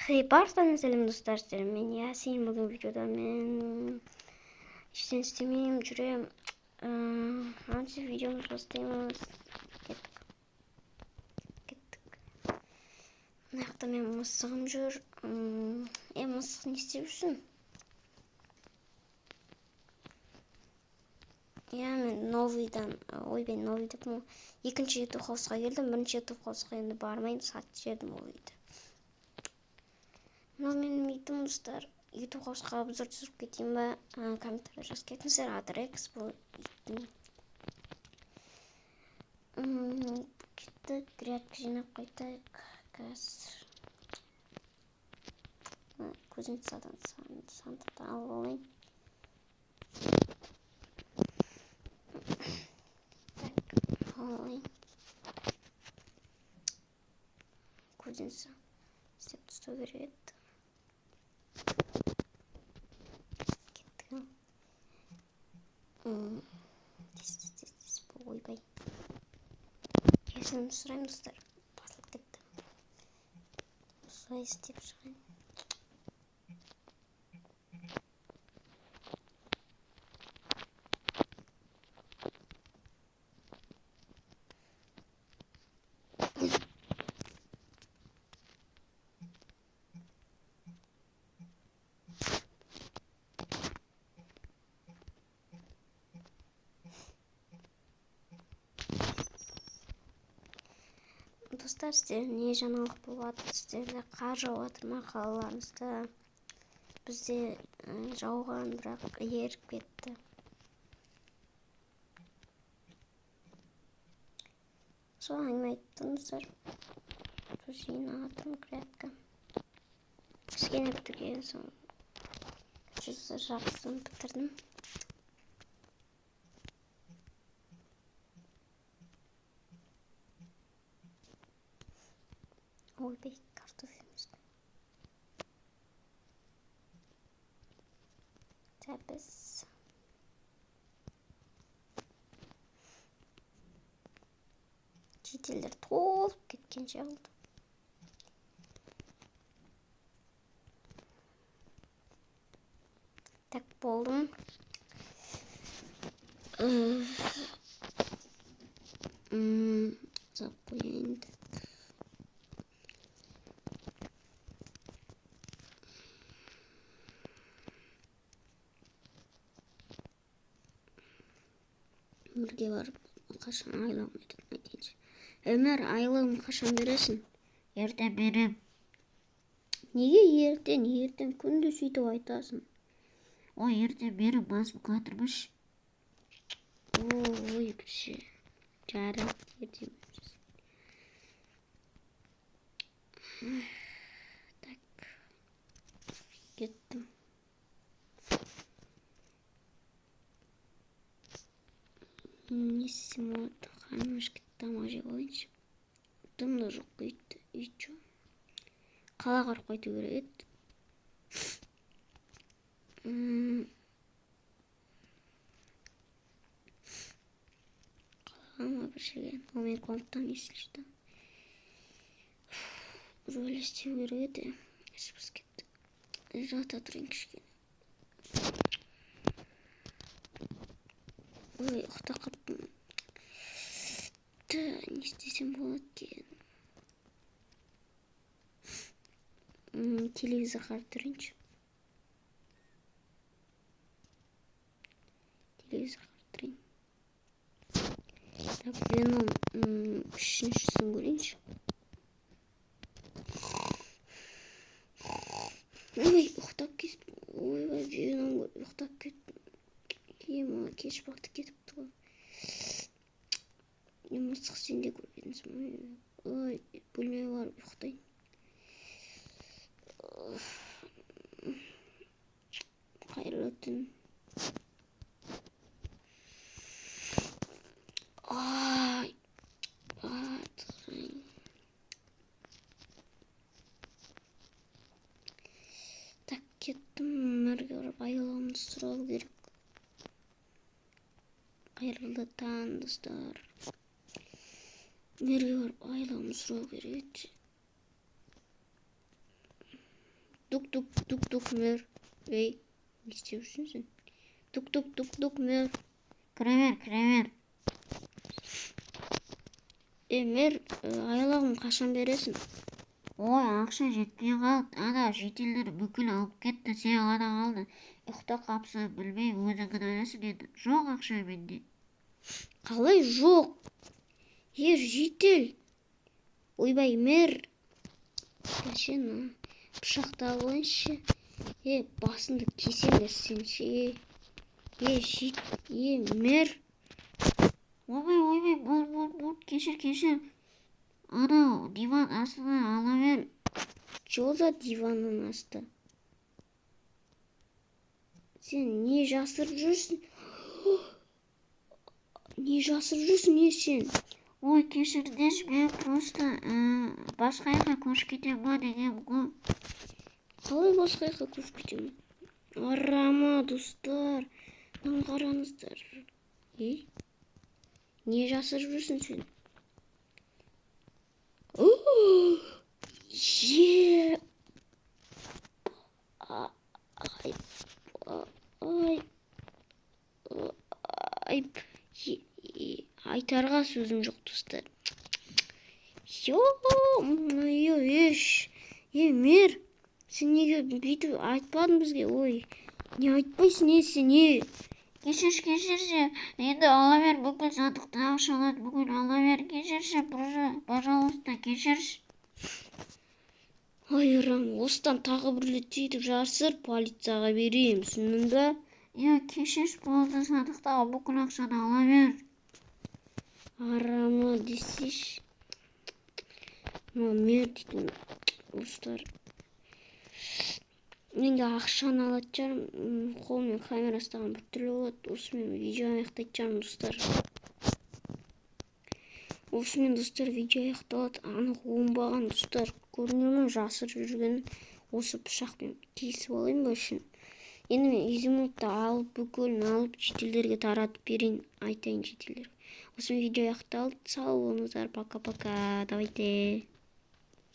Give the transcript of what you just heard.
Хей, барлықтарыңа сәлем, достар, сіздермен Ясин. Бүгін видеода мен ештеңе істемеймін, жүремін. Антип видеомызды бастаймыз. Кеттік. Кеттік. Мына жақта менің мысығым жүр. Мысық не істеп жүрсің? Иә, мен новыйдан, ойбай, новый деп, екінші YouTube хаусқа келдім. Бірінші YouTube хаусқа енді бармайын, сатып жібердім ол үйді. Мынау менің итім, достар. YouTube хаусқа обзор түсіріп кетейін ба? Комментарий жазып кетіңіздер. Адрекс бұл иттің. Кеттік, грядка жинап қайтайық. Қазір. Кузнецадан сандықты алып алайын. Так, алайын. Кузнеца істеп тастау керек еді. Кеттік. Тез, тез, тез, тез, ойбай. Кешірім сұраймын, достар. Басылып кетті. Осылай істеп шығайын. Достар, сіздерде не жаңалық болады? Сіздерде қар жауып жатыр ма қалаларыңызда? Бізде жауған, бірақ еріп кетті. Сол әңгіме айттым, достар. Жинап жатырмын грядка. Кішкене бітірген соң жартысын бітірдім. Ойбай, картоф емес. Тәпіс. Шетелдер толып кеткенше алды. Так, болдым. Зап қояйын. Өмірге барып қашан айлығым айтайыншы. Өмір, айлығым қашан бересің? Ертең берем. Неге ертең? Ертең күнде сөйтіп айтасың. Ой, ертең берем, басым қатырмыш. Ой, кіші. Жарайды, ертең бересің. Так. Кеттім. Не істесем болады? Қарным ашып кетті, тамақ жеп алайыншы. Дым да жоқ ит, ит жоқ. Қалаға барып қайту керек еді. Қалаға ма бір жерге? Ол менің комнатам если что. Бір бәле істеу керек еді. Іш пысып кетті. Жата тұрайын кішкене. Ой, ұйықтап қалыппын. Не істесем болады екен? Телевизор қарап тұрайыншы. Телевизор қарап тұрайын. Так, Веном, үшіншісін көрейінші. Ой, ұйықтап кеттім. Ойбай, Веном көріп ұйықтап кеттім. Ема, кеш батып кетіпті ғой. Мысық сен де көргенсің. Ой, бөлмеге барып ұйықтайын. Қайырлы түн. Ай, батырайын. Так, кеттім. Өмірге барып айлығымды сұрау керек. Қайырлы таң, достар. Мерге барып айлығымды сұрау керек еді. Тук тук тук тук, мэр. Ей, не істеп жүрсің сен? Тук тук тук тук, мэр. Кіре бер, кіре бер. Е, мэр, айлығын қашан бересің? Ой, ақша жетпей қалды. Ана шетелдер бүкіл алып кетті, сен ғана қалды. Ұйықтап қапсың, білмеймін, өзің кінәлісің енді. Жоқ ақша менде. Қалай жоқ? Е, житель. Ойбай, мэр. Кәше, пышақты алып алайыншы. Е, басыңды кесемін сен ше. Е, жит, е, мэр. Ойбай, ойбай, бол, бол, бол, кешір, кешір. Анау диван астына ала бер. Чё за диванның асты? Сен не жасырып жүрсің? Не жасырып жүрсің, не сен? Ой, кешіріңдерші, мен просто басқа жаққа көшіп кетемін ба дегенмін ғой. Қалай басқа жаққа көшіп кетемін? Арама, достар. Мынаны қараңыздар. Ей, не жасырып жүрсің сен? Е, ай, ай, ай, айтарға сөзім жоқ, достар. Ё-моё, еш, е, мэр, сен неге бүйтіп айтпадың бізге? Ой, не айтпайсың, не сен, не? Кешірші, кешірші. Енді ала бер бүкіл сандықты, ақшаларды бүкіл ала бер. Кешірші, пожалуйста, кешірші. Ай, арам, осыдан тағы бір рет сөйтіп жасыр, полицияға беремін, түсіндің ба? Иә, кешірші, болды, сандықтағы бүкіл ақшаны ала бер. Арама десейші. Мына мэр дейтін, достар. Енді ақшаны алатын шығармын. Қолмен камера ұстаған біртүрлі болады. Осымен видео аяқтайтын шығармын, достар. Осымен, достар, видео аяқталады. Анық оңбаған, достар. Көрдіңдер ме жасырып жүргенін? Осы пышақпен кесіп алайын ба үшін. Енді мен изумрудты алып, бүкілін алып, жительдерге таратып берейін, айтайын жительдерге. Осымен видео аяқталды. Сау болыңыздар. Пока пока. Давайте.